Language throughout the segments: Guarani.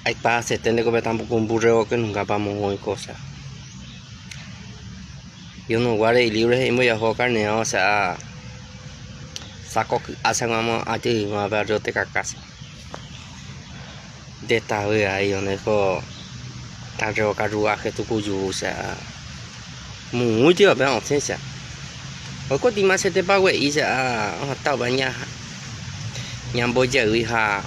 Aikuaasete ndeko pe tambukumbu que nunca pa mokõi cosa. Dios nos guarde y libre he'i mbojahu okarneáva o sea saco ky'a chag̃uáma atyma pe arrote kakasa. Ndetavy ahí donde ko arroz carruaje tukuju o sea muúitiva pe osẽ cha. Oikotima chete pague'i cha ohata ña ñambojayvy ha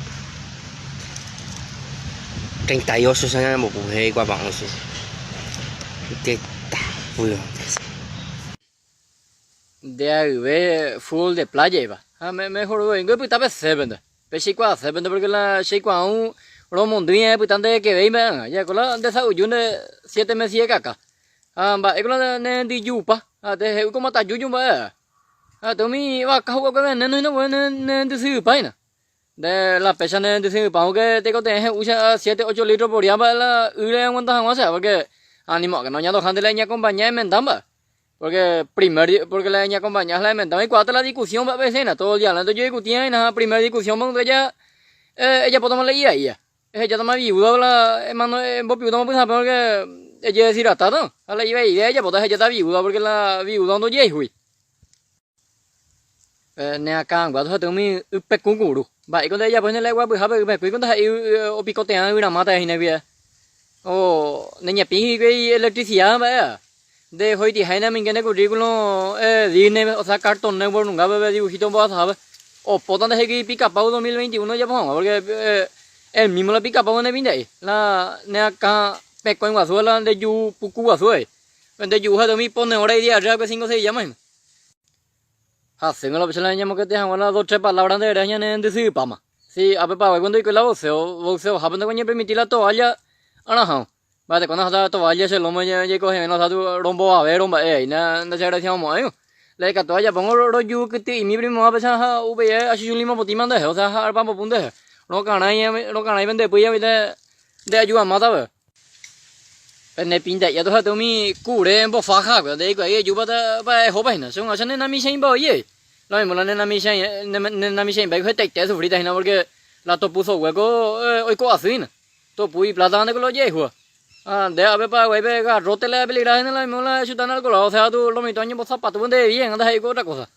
38 cha ñambopuhe ikuapa'ũ che. Ndetavy. Nde ayve fútbol de playa iva. Ha me mejor voíngo epyta pe cépente. Pe che ikuaa cépente porque la che ikuaa'ũ romondýi epyta nde kevéi mba'e'ỹva. Ja ko la nde sa'yju nde siete meses ekaka. Ha mba'éko la ne ndyjupa. Ha te he'u ko matajuju mba'e. Ha te umi vaka ho'uakue veneno hína voi ne ne ndysy'ypa hína. Nde la péicha ne ndysy'ypa'ũ ke tekotevẽ he'u che siete ocho litro por día mba'e la ýre aguanta hag̃ua che porque animo'ãke noñanduha nde la iñakompaña emenda mba'e. Porque primer, porque la ñacompaña la emenda oikuaáta la discusión mba'e escena, todo el día hablando yo discutía hína primer discusión porque ella eh, ella potama la ida Ehejátama viúda la hermano embopiútama pyhãpe porque ejedesiratáta. Ha la iva idea ejapóta ehejáta viúda porque la viúda ndojeihúi. Ne akãnguáta ha'ete umi ypekũ kuru. Mba'éiko nde ejapo hína la eguapyhápe ypekũiko ndaha'éi opikoteã yvyramáta hína guive. O ne ñepĩ hikuái electricidad mba'éva. Nde hoitiháina minge ne currículum Disney o sea Cartoon Network nunga peve dibujito ombohasahápe. Opóta ndehegui Pica-Pau 2021 ojapo hag̃ua porque el mismo la Pica-Pau ne pinda'i. La ne akã pekõi guasu la nde ju puku guasu avei. Nde ju ha'ete umi ponedora idiarrea-kue cinco seis llama hína. Hasýngo la péicha la ñamokete hag̃ua la dos tres palabra nde ere ñane ndysypáma. Si ápe Paraguáipe ndoikói la boxeo, boxeohápe ndeko oñepermiti la toalla arahão. Mba'etekóna ohasa toalla che lómo jaikohevẽrõ ohasa rombovave romba'e ai ndacheagradeciamo'ãivo. La ikatu ajapóngo rojukyty'imi primo'ã péicha ha upéi achuchulíma potĩma nderehe osea ha arpambopu nderehe. Rokarãi rokarãi pende pýi avei nde aju amátava. Pene pinda'i atu ha'ete umi kure mbofaha nde eikuaái ejúpa ehópa hína. Che g̃uarã che nenamichãimba voi avei. Lo mismo la nenamichãimbáigui hetaite sufríta hína porque la topusoguéko oiko asy hína. Topu iplata nde ko la ojeihúva. Ha nde ápe Paraguáipe garrote la peligra hína la mismo la chutana alcoholado, o sea tu lo mitad oñembosapatu nde bien, ndaha'éi ko otra cosa.